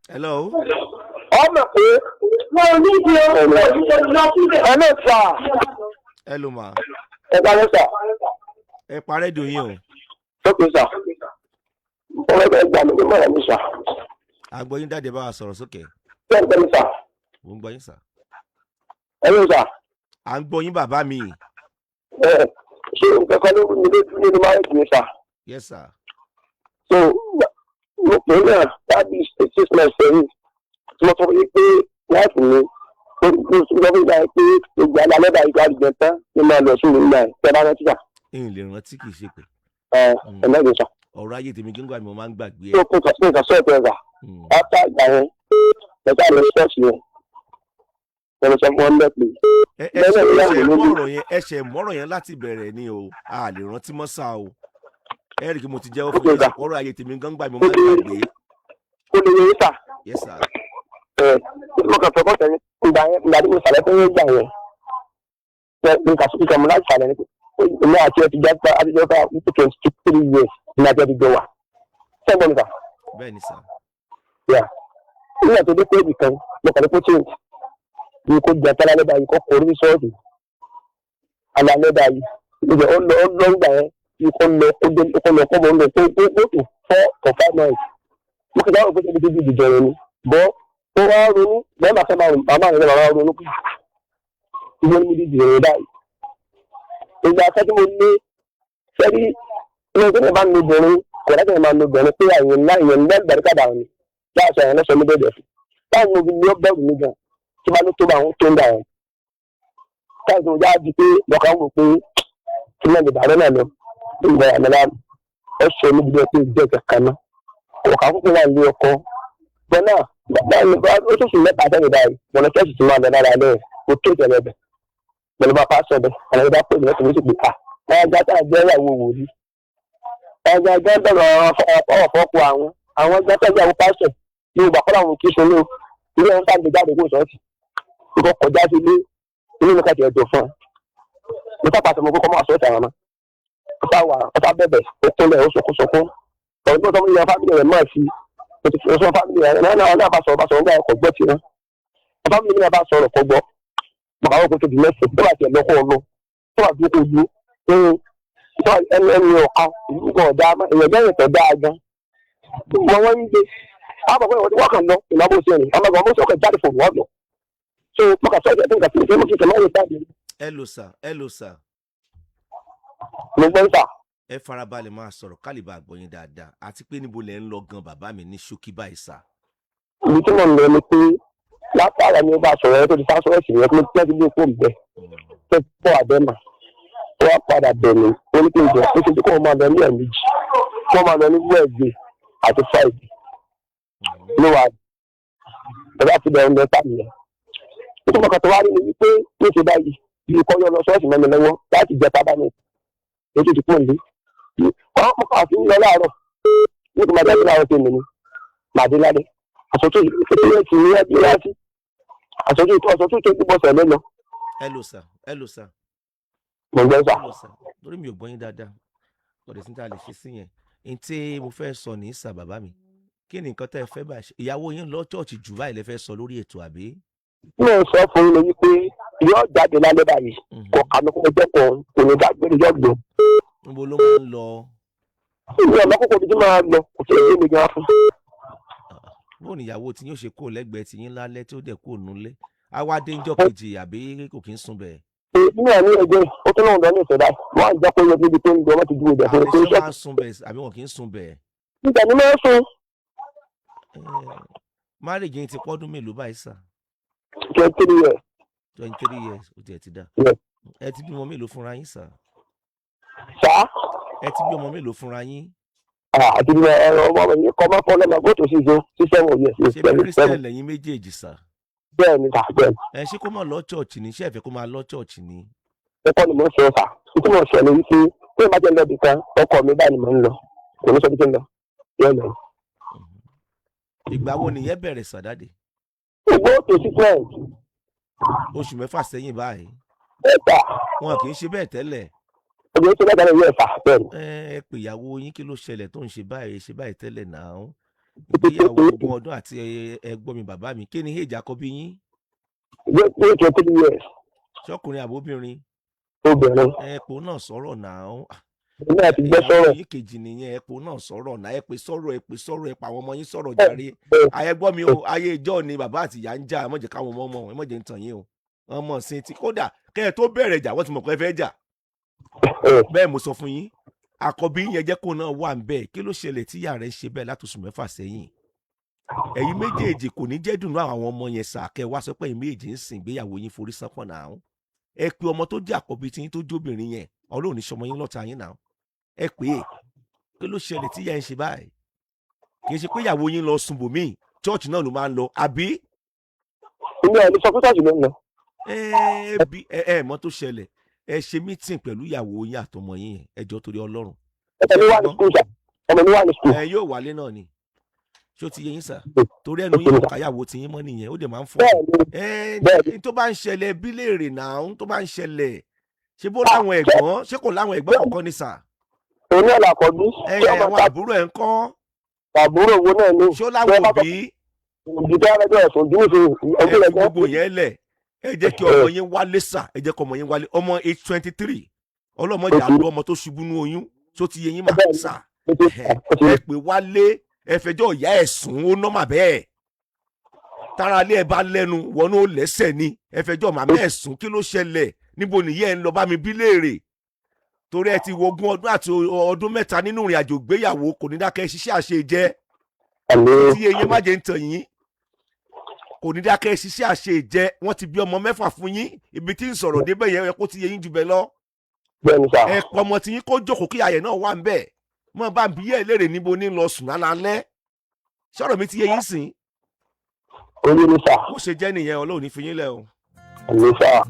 Hello. Ọmọ pé hello sir. Hello ma. Ẹ káalẹ́ sir. Ẹ pa rédíò yín o. Ok sir. Mo fẹ́ bẹ́ẹ̀ gbà mí nímọ̀ràn mi sir. Àgbọ̀ yín dáde, bá wa sọ̀rọ̀ sókè. Ṣé ẹ gbọ́ mi sir? Mo ń gbọ́ yín sir. Hello sir. À ń gbọ́ yín, bàbá mi. Ẹ ṣé nǹkan kan ló rú mi lójú nínú marriage mi sir? Yes sir. So mo pè é náà láti 6 months sẹ́yìn tí mo sọ fún yín pé láìpù mi, mo sọ fún yín pé gbogbo alẹ́ báyìí ká jẹ tán ní máa lọ sí ìlú náà, tẹ́ bá rántí sir. N lè rántí, kì í ṣe pé. Ẹ ẹ mẹ́rin sir. Ọ̀rọ̀ ayé tèmi gíngùn àmì mo máa ń gbàgbé Tó ẹ̀. kó nǹkan sọ̀tẹ̀ sir. After ìgbà yẹn, mo sá lọ ṣọ́ọ̀ṣì yẹn, mo lọ sọ fún wọn bẹ́ẹ̀ pé Ẹ ẹ lẹ́yìn ṣe ìyá ẹ mi lójú. mọ̀rọ̀ yẹn, ẹ ṣe mọ̀rọ̀ yẹn láti bẹ̀rẹ̀ ni o. A lè rántí mọ́ sá o. Ẹ rí i kí mo ti jẹ́wọ́ fún Ok, yín sir. ọ̀rọ̀ ayé tèmi gángbà mi mo máa ń gbàgbé. Kó lè yẹ sir. Yes sir. Ẹ mo kàn fẹ́ kọ́ sẹ́yìn ìgbà yẹn, ìgbà tí mo sàlẹ̀ fún yín gbà yẹn, nǹkan nǹkan mo láti sàlẹ̀ ni pé èmi àti ẹ ti jẹ́ pé àtijọ́ fẹ́ 23 years ní àti ẹ ti jọ wà sẹ́gbọ́n mi sir? Bẹ́ẹ̀ ni sir. Yà nígbà tó dé pé ibì kan mo kàn ní kó change bí kò jẹ tálálẹ́ báyìí, kó kó orí ṣọ́ọ̀ṣì alálẹ́ báyìí, ìjọ ó lọ ń gbà yẹn bí kò lọ kó dé kó lọ kó mọ̀ ń lọ kó tó 4 or 5 months. Mo kàn dáhùn pé ṣe ibi ìdìjọ rẹ ni bọ́ ó wá ronú bẹ́ẹ̀, máa fẹ́ máa rò màmá rẹ̀ máa ronú pé ìwọ ni mo di ìdìjọ rẹ báyìí. Ìgbà afẹ́ tí mo lé sẹ́rí ilé tó ní bá ń lo obìnrin kò dákẹ́ máa lo obìnrin pé àyè ńlá ìyẹn ńlá ìgbàdúkàdà ni láàṣọ àyàn lọ́sọ̀ mi bẹ̀rẹ̀ fún báwo mo fi lé bẹ̀rù mi gan tí bá ló tó bá àwọn tó ń dà wọn. Táyì tó yá di pé lọ́kàn wò pé kí náà lè bàárẹ̀ náà lọ nígbà yàrá náà ó sọ níbi bẹ́ẹ̀ pé ìjẹ́ kankan náà ọ̀kà kúkú wà ní ọkọ bọ́n náà ó tó sùn 3 sẹ́yìn báyìí bọ́n náà ṣọ́ọ̀ṣì ti máa lọ lára lẹ́yìn ó tó ìtẹ̀lẹ̀ bẹ̀ pẹ̀lú bá pásọ̀ bẹ̀ àwọn ìbá pè mí lọ́sọ̀ méjì pé à wọ́n já tá a jẹ́ ìyàwó wòlíì ẹ̀jẹ̀ jẹ́ bẹ̀rẹ̀ ọ̀fọ́kù àwọn ẹgbẹ́ tẹ̀lé àwọn pásọ̀ ní ìgbà kọ́ làwọn kì í sunú ilé ẹ̀rọ sáà ń gbé jáde kó sọ́ọ̀tì kó kọjá sí ilé ilé mi kàtì ẹ̀dùn fún ẹ. Mo sá pàṣẹ mo kókó máa sọ́ọ̀tì àwọn náà ó sá wà, ó sá bẹ̀bẹ̀, ó kúnlẹ̀, ó sunkún sunkún. Ọ̀rọ̀ tó sọ fún yẹn, family rẹ̀ mọ̀ sí mo ti sọ family rẹ̀ náà náà bá sọ̀rọ̀, bá sọ̀rọ̀ nígbà kò gbọ́ tiwọn. Family náà bá sọ̀rọ̀ kò gbọ́. Bàbá wọn kò tóbi mẹ́sìn tó bá tiẹ̀ lọ kó lọ tó bá dúró kó dúró ẹnu ẹnu ọ̀kan ìlú kan ọ̀dà èèyàn bẹ́ẹ̀ tọ̀ dáa gan. Wọ́n ń gbé àwọn bàbá wọn kàn lọ ìnáwó sí ẹ̀yìn àwọn bàbá wọn sọ̀kẹ̀ jáde fún wọn lọ. So mo kà sọ́ọ̀tì ẹ̀sìn kàtí ìfẹ́ mo kì í kẹ̀ máa ń sáàdì. Hello sir, hello sir. Mo gbọ́ sir. Ẹ farabalẹ̀ máa sọ̀rọ̀ kálíbà gbọ́ yín dáadáa, àti pé níbo lẹ̀ ń lọ gan, bàbá mi, ní ṣókí báyìí sir? Ibi tí mo ń lọ ni pé látara ni ó bá sọ̀rọ̀ ẹ tó ti sá sọ́ọ̀sì yẹn pé tẹ́tí bí kò bẹ̀ tó pọ̀ àbẹ́mà, ó wá padà bẹ̀ mí, ó ní kí n jẹ́ ó ti kó máa lọ ní ẹ̀ẹ̀mejì, kó máa lọ ní Wednesday àti Friday ló wà ẹ bá ti bẹ̀rẹ̀ ń lọ sáà nìyẹn. Nítorí ọkàn tó wá rí ni wípé ní ti báyìí bí kọ́ yọ lọ ṣọ́ọ̀ṣì mọ́ mi lọ́wọ́ láti jẹ tábà mi ètò ìdìpọ̀ ní. Ọmọ kan àti ń lọ láàárọ̀ ní kò máa jáde láàárọ̀ tèmi ni màdé lálẹ́ àsọtún ìpínlẹ̀ ti ní ẹbí láti àsọtún tó gbọ́ sẹ̀ lẹ́nu. Hello sir, hello sir. Mo gbọ́ sir. Hello sir, torí mi ò gbọ́ yín dáadáa, kò dé sí tá a lè ṣe sí yẹn. N tí mo fẹ́ sọ ní sir, bàbá mi, kí ni nǹkan tẹ́ ẹ fẹ́ bá ṣe? Ìyàwó yín lọ church jù báyìí lẹ fẹ́ sọ lórí ètò, àbí? Mo sọ fún yín ni wípé yóò jáde lálẹ́ báyìí kò kà mí kó jẹ́ kó kò ní dágbére yóò gbọ́. Níbo ló máa ń lọ? Ìwé ọ̀nà kókò bí tí máa lọ kò tí ì yé mi gan fún. Bó ni ìyàwó tí yóò ṣe kó lẹ́gbẹ̀ẹ́ tí yín lálẹ́ tí ó dẹ̀ kó nulẹ̀, á wá dé ńjọ́ kejì, àbí kò kí ń sùn bẹ́ẹ̀? Èmi náà ní ẹgbẹ́ ó tún náà lọ ní ìṣẹ̀dá wọ́n á jẹ́ kó yẹ níbi tó ń lọ, wọ́n ti dúró ibẹ̀ fún Àbí mi pé ṣé iṣẹ́ máa ń sùn bẹ́ẹ̀ àbí wọn kì í sùn bẹ́ẹ̀? Nígbà ní máa ń sùn. Marriage yín ti pọ́dún mélòó báyìí sir? 23 years. 23 years, ó tiẹ̀ ti dá. Yes. Ẹ ti bímọ mélòó fúnra yín sir? Sá? Ẹ ti bí ọmọ mélòó fúnra yín? Àti bí ẹ̀rọ ọmọ mi kọ́ máa fọ́ lọ́mọ go to six o six seven years. Ṣé bí seven Christian seven. lẹ́yìn méjèèjì sir? Bẹ́ẹ̀ ni sir, bẹ́ẹ̀ ni. Ẹ ṣé kó máa lọ church ní? Ṣé ẹ fẹ́ kó máa lọ church ní? Ẹ̀kọ́ ni mò ń sọ sir. Tí mo sọ ni wípé tí mo bá jẹ́ lọ ibì kan, ọkọ mi báyìí ni mò ń lọ, kò ní sọ bí tí ń lọ yóò lọ. Ìgbà wo nìyẹn bẹ̀rẹ̀ sir, daddy? Go to 6 months. Oṣù 6 sẹ́yìn báyìí? Ẹ̀ta. Wọn kì í ṣe bẹ́ẹ̀ tẹ́lẹ̀? Obìnrin tó lẹ́gbẹ̀ẹ́ yóò fà bẹ́ẹ̀ ni. Ẹ pè ìyàwó yín, kí ló ṣẹlẹ̀ tó ń ṣe báyìí, ṣe báyìí tẹ́lẹ̀ náà? Ìgbéyàwó 20 ọdún àti ẹgbọ́n mi, bàbá mi, kí ni age àkọ́bí yín? Ní 23 years. Ṣọkùnrin àbóbìnrin? Obìnrin. Ẹ̀pọ̀ náà sọ̀rọ̀ náà. Èmi àti gbẹ́ Ìyàwó sọ̀rọ̀. yín kejì nìyẹn. Ẹ̀pọ̀ náà sọ̀rọ̀ náà. Ẹ pè sọ̀rọ̀, ẹ pè sọ̀rọ̀, ẹ pa àwọn ọmọ yín sọ̀rọ̀ jàre. Ayẹgbọ́n mi o, ayé ìjọ ni bàbá àti ìyá ń jà. Ẹ má jẹ́ káwọn ọmọ mọ̀, ẹ má jẹ́ ń tàn yín o. Wọ́n mọ̀ sí ti kódà kẹ́ ẹ tó bẹ̀rẹ̀ ìjà, wọ́n ti mọ̀ pé ẹ fẹ́ jà. Bẹ́ẹ̀ mo sọ fún yín. Àkọ́bí yẹn, jẹ́ kó náà wà ń bẹ́ẹ̀. Kí ló ṣẹlẹ̀ tí ìyá rẹ̀ ṣe bẹ́ẹ̀ látòṣù 6 sẹ́yìn? Ẹ̀yin méjèèjì kò ní jẹ́ dùnú àwọn ọmọ yẹn sà, kẹ́ wá sọ pé ẹ̀yin méjèèjì ń sìn ìgbéyàwó yín forí sánpọ̀n náà. Ẹ pe ọmọ tó jẹ́ àkọ́bí tí yín tó jóbìnrin yẹn. Ọlọ́run ní sọmọ yín lọ́ta yín náà. Ẹ pè é, kí ló ṣẹlẹ̀ tí ìyá yẹn ṣe báyìí? Kì í ṣe pé ìyàwó yín lọ sùn bòmíì, church náà ló máa ń lọ, àbí? Èmi ò ní sọ pé ṣọ́ọ̀ṣì ló ń lọ. Ẹ bí ẹ mọ̀ tó ṣẹlẹ̀, ẹ ṣe meeting pẹ̀lú ìyàwó yín àtọmọ yín yẹn. Ẹ jọ̀ọ́, torí Ọlọ́run. Ọmọ mi wà ní school sà, ọmọ mi wà ní school. Ẹ yóò wálé náà ni. Ṣó ti yé yín sà? Torí ẹnu yín kò káyàwó tí yín mọ́ nìyẹn, ó dẹ̀ máa ń fọ́. Bẹ́ẹ̀ ni. Ẹ Bẹ́ẹ̀ ni. tó bá ń ṣẹlẹ̀, bí léèrè náà tó bá ń ṣẹlẹ̀, ṣé bó láwọn ẹ̀gbọ́n, ṣé kò láwọn ẹ̀gbọ́n kọ̀ọ̀kan ni sà? Òun náà làkọ́bí. Ẹ Tí ọmọ àwọn ta àbúrò ẹ̀ ń kọ́? Àbúrò wo náà ni. Ṣó láwọn òbí? Òbí tó rẹjọ ẹ̀sùn ojú nìṣe. Ẹ Ọdún fi lẹ́gbẹ́. gbogbo yẹn lẹ̀, ẹ jẹ́ kí ọmọ yín wálé sà. Ẹ jẹ́ kí ọmọ yín wálé. Ọmọ age 23, ọlọ́mọdé àlọ́ ọmọ tó ṣubú nú oyún. Ṣó ti yé yín mà sà? Ẹ pè wálé, ẹ fẹjọ́ ìyá ẹ̀ sùn. Ó normal bẹ́ẹ̀. Tára ilé ẹ bá lẹ́nu wọnú ó lẹ́sẹ̀ ni. Ẹ fẹjọ́ màmá ẹ̀ sùn. Kí ló ṣẹlẹ̀? Níbo nìyẹn ẹ ń lọ? Bá mi bí léèrè, torí ẹ ti wo 20 ọdún àti ọdún 3 nínú ìrìn àjò ìgbéyàwó. Kò ní dákẹ́ ṣiṣẹ́ àṣejẹ tí eyín má jẹ́ ń tàn yín. Kò ní dákẹ́ ṣiṣẹ́ àṣejẹ. Wọ́n ti bí ọmọ 6 fún yín. Ibi tí ń sọ̀rọ̀ débẹ̀ yẹn, ẹ kó ti yé yín jù bẹ́ẹ̀ lọ. Bẹ́ẹ̀ ni sà. Ẹ pọ̀ ọmọ tí yín kó jókòó, kí ayẹ̀ náà wà ń bẹ̀ mọ́ bá ń bí yẹ́ léèrè níbo ní lọ sùn lálẹ́. Sọ̀rọ̀ mi ti yé yín sìn? Oyè ni sà. Ó ṣe jẹ́ nìyẹn. Ọlọ́run ní fi yín lẹ̀ o. Àmín sà.